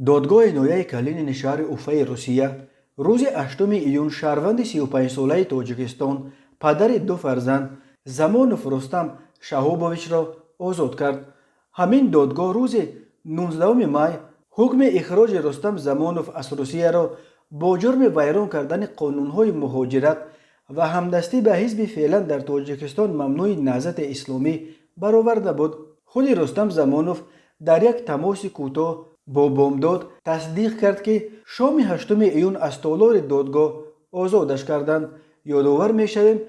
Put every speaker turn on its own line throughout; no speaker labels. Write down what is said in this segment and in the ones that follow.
Додгоҳи ноҳияи Калинини шаҳри Уфаи Русия рӯзи 8 июн шаҳрванди 35-солаи Тоҷикистон, падари ду фарзанд, Замонов Рустам Шаҳобовичро озод кард. Ҳамин додгоҳ рӯзи 19 май ҳукми ихроҷи Рустам Замонов аз Русияро бо ҷурми вайрон кардани қонунҳои муҳоҷират ва ҳамдастӣ ба ҳизби феълан дар Тоҷикистон мамнӯи Наҳзати Исломӣ бароварда буд. Худи Рустам Замонов дар як тамоси кӯтоҳ бо Бомдод тасдиқ кард, ки шоми 8 июн аз толори додгоҳ озодаш карданд. Ёдовар мешавем,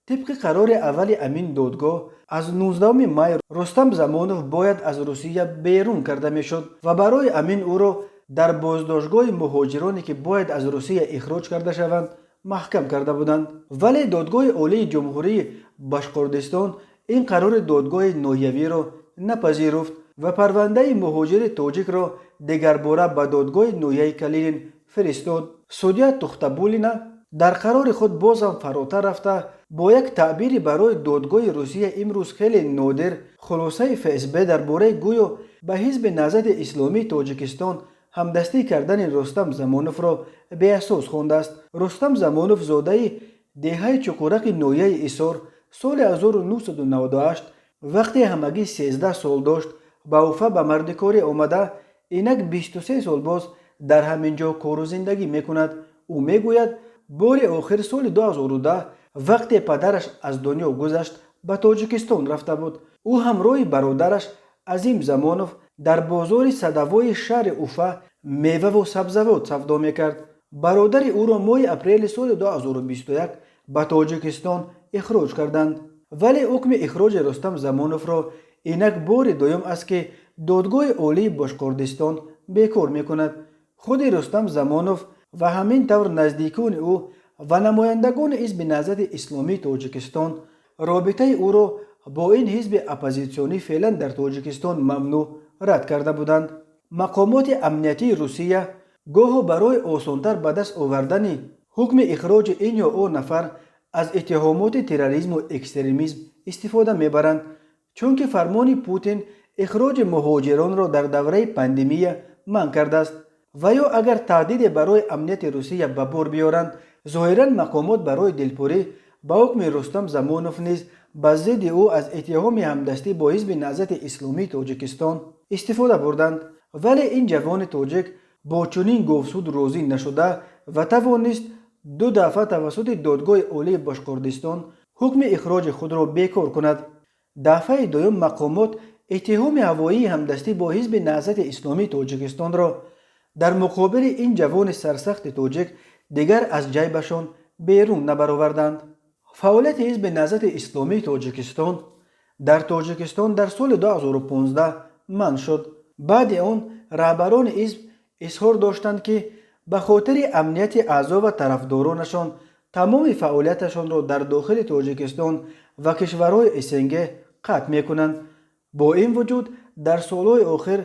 тибқи қарори аввали ҳамин додгоҳ аз 19 май Рустам Замонов бояд аз Русия берун карда мешуд ва барои ҳамин ӯро дар боздоштгоҳи муҳоҷироне, ки бояд аз Русия ихроҷ карда шаванд, маҳкам карда буданд. Вале Додгоҳи Олии Ҷумҳурии Башқурдистон ин қарори додгоҳи ноҳиявиро напазируфт ва парвандаи муҳоҷири тоҷикро дигарбора ба додгоҳи ноҳияи Калинин фиристод. Судья Тухтабулина дар қарори худ бозам фаротар рафта, бо як таъбири барои додгоҳи Русия имрӯз хеле нодир, хулосаи ФСБ дар бораи гӯё ба ҳизби Наҳзати Исломии Тоҷикистон ҳамдастӣ кардани Рустам Замоновро беасос хондааст. Рустам Замонов, зодаи деҳаи Чуқурақи ноҳияи Исор, соли 1998, вақте ҳамагӣ 13 сол дошт, ба Уфа ба мардикорӣ омада, инак 23 сол боз дар ҳамин ҷо кору зиндагӣ мекунад. Ӯ мегӯяд, бори охир соли 2010, вақте падараш аз дунё гузашт, ба Тоҷикистон рафта буд. Ӯ ҳамроҳи бародараш Азим Замонов дар бозори Садовойи шаҳри Уфа меваву сабзавот савдо мекард. Бародари ӯро моҳи апрели соли 2021 ба Тоҷикистон ихроҷ карданд. Вале ҳукми ихроҷи Рустам Замоновро инак бори дуюм аст, ки Додгоҳи Олии Бошқурдистон бекор мекунад. Худи Рустам Замонов ва ҳамин тавр наздикони ӯ ва намояндагони ҳизби Наҳзати Исломии Тоҷикистон робитаи ӯро бо ин ҳизби оппозитсионӣ, феълан дар Тоҷикистон мамнӯъ, рад карда буданд. Мақомоти амниятии Русия гоҳо барои осонтар ба даст овардани ҳукми ихроҷи ин ё он нафар аз иттиҳомоти терроризму экстремизм истифода мебаранд, чунки фармони Путин ихроҷи муҳоҷиронро дар давраи пандемия манъ кардааст. Ва ё агар таҳдиде барои амнияти Русия ба бор биёранд. Зоҳиран, мақомот барои дилпурӣ ба ҳукми Рустам Замонов низ ба зидди ӯ аз иттиҳоми ҳамдастӣ бо ҳизби Наҳзати Исломии Тоҷикистон истифода бурданд. Вале ин ҷавони тоҷик бо чунин говсуд розӣ нашуда ва тавонист ду дафъа тавассути Додгоҳи Олии Бошқурдистон ҳукми ихроҷи худро бекор кунад. Дафъаи дуюм мақомот иттиҳоми ҳавоии ҳамдастӣ бо ҳизби Наҳзати Исломии Тоҷикистонро дар муқобили ин ҷавони сарсахти тоҷик дигар аз ҷайбашон берун набароварданд. Фаъолияти ҳизби Наҳзати Исломии Тоҷикистон дар Тоҷикистон дар соли 2015 манъ шуд. Баъди он раҳбарони ҳизб изҳор доштанд, ки ба хотири амнияти аъзо ва тарафдоронашон тамоми фаъолияташонро дар дохили Тоҷикистон ва кишварҳои СНГ қатъ мекунанд. Бо ин вуҷуд, дар солҳои охир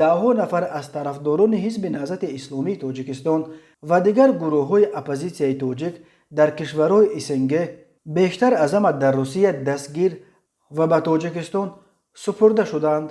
даҳҳо нафар аз тарафдорони ҳизби Наҳзати Исломии Тоҷикистон ва дигар гурӯҳҳои оппозитсияи тоҷик дар кишварҳои СНГ, бештар аз ҳама дар Русия, дастгир ва ба Тоҷикистон супурда шудаанд.